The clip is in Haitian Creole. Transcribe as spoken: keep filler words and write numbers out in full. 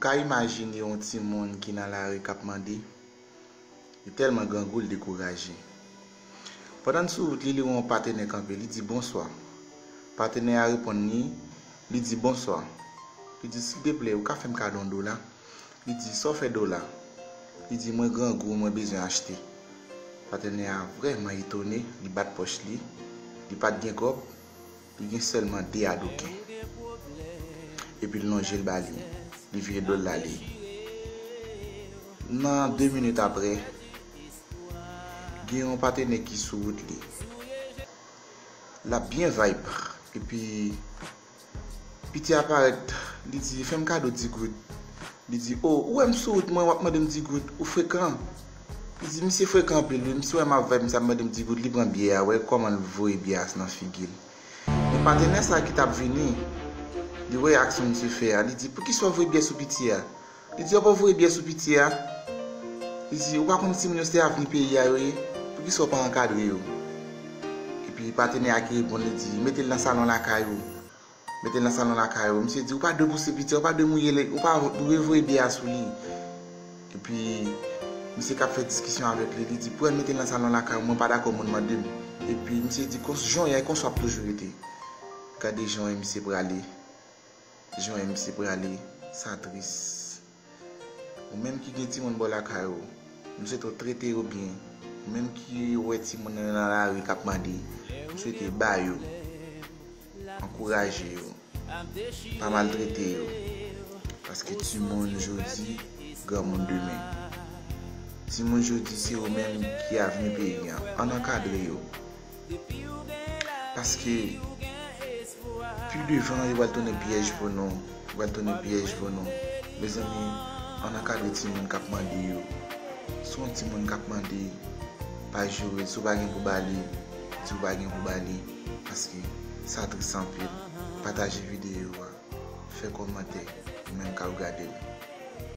Ka imajine yon timoun ki nan lari k ap mande, li tèlman grangou, l dekouraje. Pandan l sou wout li, li wè yon patenè kanpe, li di, "Bonswa." Patenè a reponn li, li di, "Bonswa." Li di, "Silteplè, ou ka fè m kado yon dola?" Li di, "Sa w fè dola?" Li di, "Mwen grangou, mwen bezwen achte." Patenè a vrèman etone, li bat pòch li, li pa t gen kòb, li gen sèlman de adoken. Epi l lonje l ba li, li vire do l l ale. Nan de minit apre, gen yon patenè ki sou wout li. L ap byen vibe, epi piti a parèt, li di, "Fè m kado di goud." Li di, "O, ou wè m sou wout mwen, w ap mande m di goud, ou frekan." Li di, "Misye frekan anpil, wi, misye wè m ap vibe, misye ap mande m di goud, li pran byè a, wè kòman l voye byè a nan figi l." Men patenè sa ki t ap vini, li wè aksyon misye fè a, li di, "Poukisa w voye byè sou piti a?" Li di, "Ou pa voye byè sou piti a?" Li di, "Ou pa konn timoun yo se avni peyi a yo ye? Poukisa w pa ankadre yo?" Epi patenè a ki reponn, li di, "Mete l nan salon lakay ou. Mete l nan salon lakay ou." Misye di, "Ou pa dwe pouse piti a, ou pa dwe mouye, ou pa dwe voye byè a sou li." Epi misye k ap fè diskisyon avèk li, li di, "Pou mete l nan salon lakay ou, mwen pa dakò moun mande m." Epi misye di, "Kons-, jan w ye a, e konsa w ap toujou rete." Gade jan w ye, misye prale. Jan w ye, misye prale, sa tris. Ou menm ki gen timoun bò lakay ou, m swete w trete yo byen. Ou menm ki wè timoun nan lari k ap mande, m swete ba yo, ankouraje yo, pa maltrete yo. Paske timoun jodi, granmoun demen. Timoun jodi se yo menm ki avni peyi a. Ann ankadre yo. Paske pi devan, yo pral tounen pyèj pou nou. Yo pral tounen pyèj pou nou. Mezanmi, ann ankadre timoun k ap mande yo. Si yon timoun k ap mande, pa joure l. Si w pa gen pou ba li, di w pa gen pou ba li. Paske sa tris anpil. Pataje videyo a. Fè kòmantè, ou menm k ap gade l.